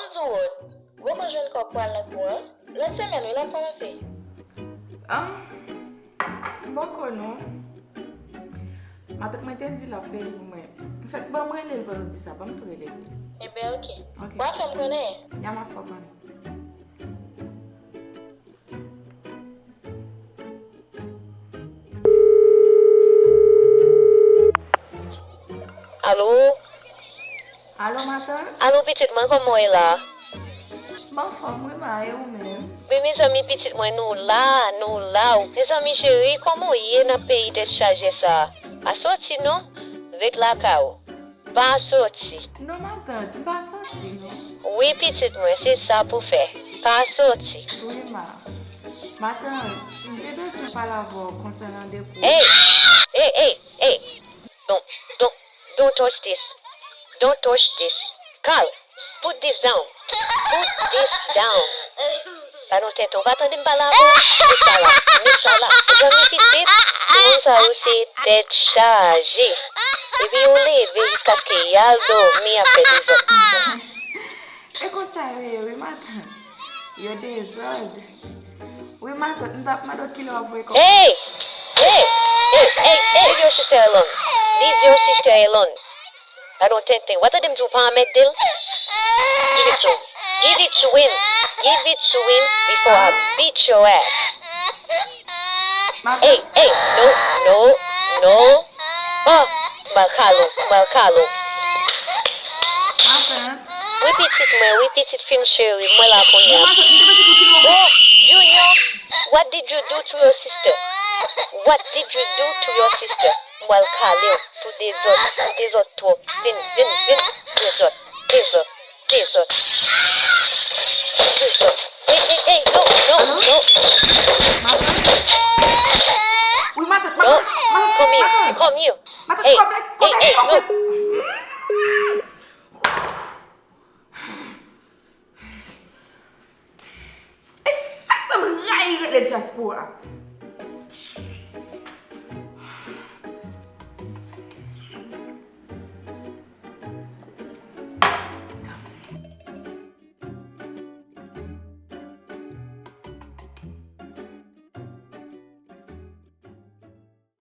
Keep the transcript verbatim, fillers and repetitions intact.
Tou wòd, ou poko jwenn kòb pou al nan kou an? Lòt semèn wi l ap kòmanse. Ah, m poko non. Matant mwen te di l ap peye pou mwen. Anfèt, ban m rele l pou nou di sa, ban m tou rele l. Enben, oke. Oke. W a fè m konnen. Ya, m ap fè w konnen. Alo? Alo, matant? Alo, pitit mwen, kòman w ye la? M anfòm, wi, ma, e ou menm? Men, mezanmi, pitit mwen, nou la, nou la. Mezanmi cheri, kòman w ye nan peyi tèt chaje sa a? Pa soti non, ret lakay ou. Pa soti. Non, matant, m pa soti, non. Wi, pitit mwen, se sa pou fè. Pa soti. Wi, ma. Matant, m te bezwen pale avè w konsènan de kou. Hey! Hey, hey, hey! Don't, don't, don't touch this. Don't touch this. Carl, put this down. Put this down. Ba nou tenten, ou pa tande m pale avè w? Met sa la, met sa la. Mezanmi pitit, timoun sa yo se tèt chaje. Epi yo leve jiskaske y al dòmi ap fè dezòd. E konsa yo ye, wi, matant. Yo dezòd. Wi, matant, m t ap mande w kilè w ap voye kòb. Hey! Hey! Hey! Hey! Hey! Leave your sister alone. Leave your sister alone. Gadon tenten. W a tande m di w pa anmède l? Give it to him. Give it to him. Give it to him before I beat your ass. Hey, hey, no, no, no. Oh, m al kale w, m al kale w. Wi, pitit mwen, wi, pitit fi m cheri, mwen la kounye a. Oh, Junior, what did you do to your sister? What did you do to your sister? M pral kale w pou dezòd, pou dezòd twòp. Vin, vin, vin. Dezòd, dezòd, dezòd. Dezòd. Hey, hey, hey, no, no, no. Matant? Wi, matant, matant, matant, matant. Come here, come here. Matant, hey, kòb la, kòb la, hey, hey, no. E sa k fè m rayi rele dyaspora.